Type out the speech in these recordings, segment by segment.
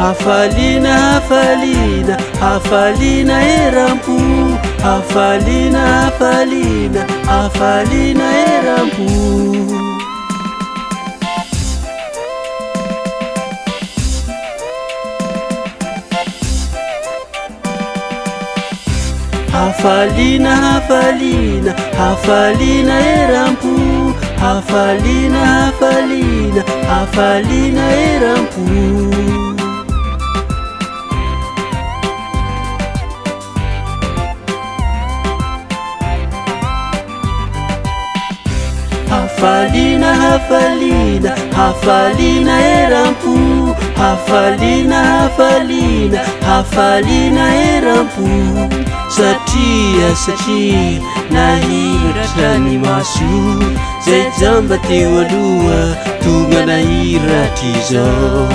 Hafaliana hafaliana hafaliana eram-po Hafaliana hafaliana hafaliana eram-po Hafaliana hafaliana hafaliana eram-po Hafaliana hafaliana hafaliana eram-po Hafaliana hafaliana hafaliana eram-po Hafaliana hafaliana hafaliana eram-po Satria satria nahiratra ny maso Zay jamba teo aloha tonga nahiratra izao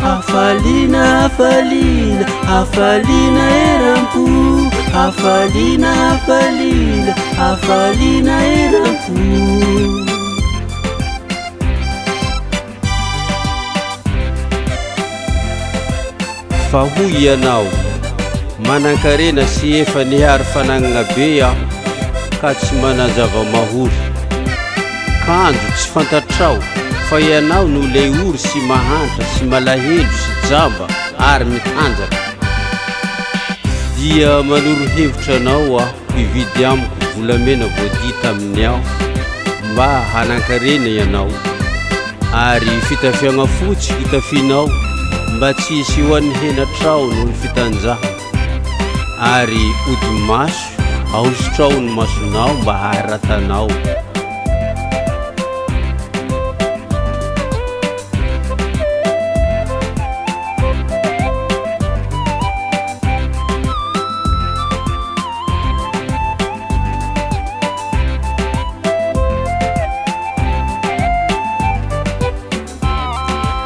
Hafaliana hafaliana hafaliana eram-po Hafaliana hafaliana hafaliana eram-po Fa hoy ianao, Manankarena sy efa nihary fanagnana be aho, ka tsy manan-java-mahory. Kanjo tsy fantatrao fa ianao no ilay ory sy mahantra sy malahelo sy jamba ary mitanjaka. Dia manoro hevitra anao aho hividy amiko volamena voadia tamin'ny afo mba hanankarena ianao, ary fitafiagna fotsy hotafianao mba tsy hisehoan'ny henatrao noho ny fitanjahana, ary odi-maso Ahosotrao ny masonao mba haharatanao.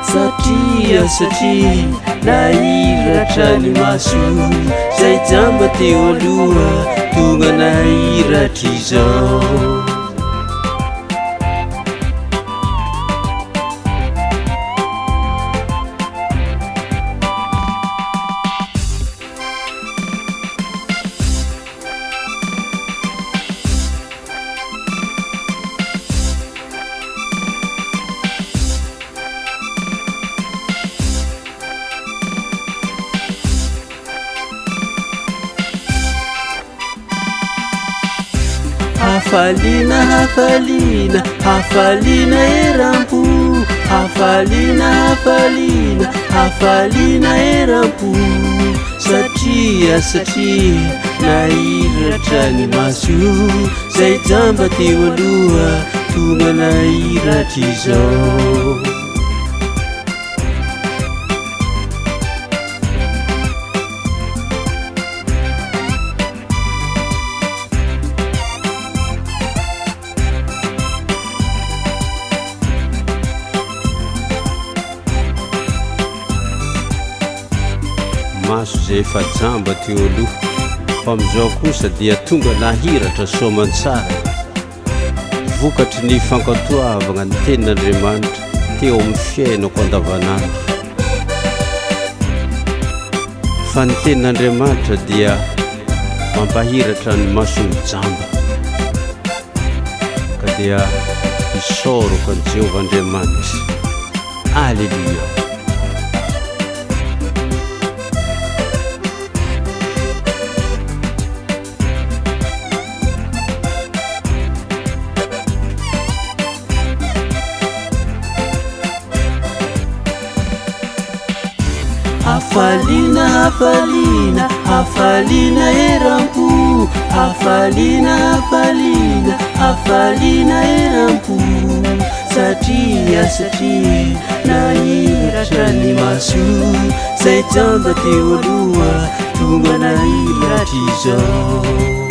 Satria satria nahiratra ny maso Zay jamba teo aloha tonga nahiratra izao. Hafaliana hafaliana hafaliana eram-po Hafaliana hafaliana hafaliana eram-po Satria satria nahiratra ny maso Zay jamba teo aloha tonga nahiratra izao. Maso izay efa jamba teo aloha, fa amin'izao kosa dia tonga nahiratra soamantsara, vokatry ny fankatoavagna ny tenin'Andriamanitra teo amin'ny fiainako andavanandro. Fa ny tenin'Andriamanitra dia mampahiratra ny mason'ny jamba. Ka dia isaorako an'i Jehovah Andriamanitra. Aleloia! Hafaliana hafaliana hafaliana eram-po Hafaliana hafaliana hafaliana eram-po Satria satria nahiratra ny maso Zay jamba teo aloha tonga nahiratra izao.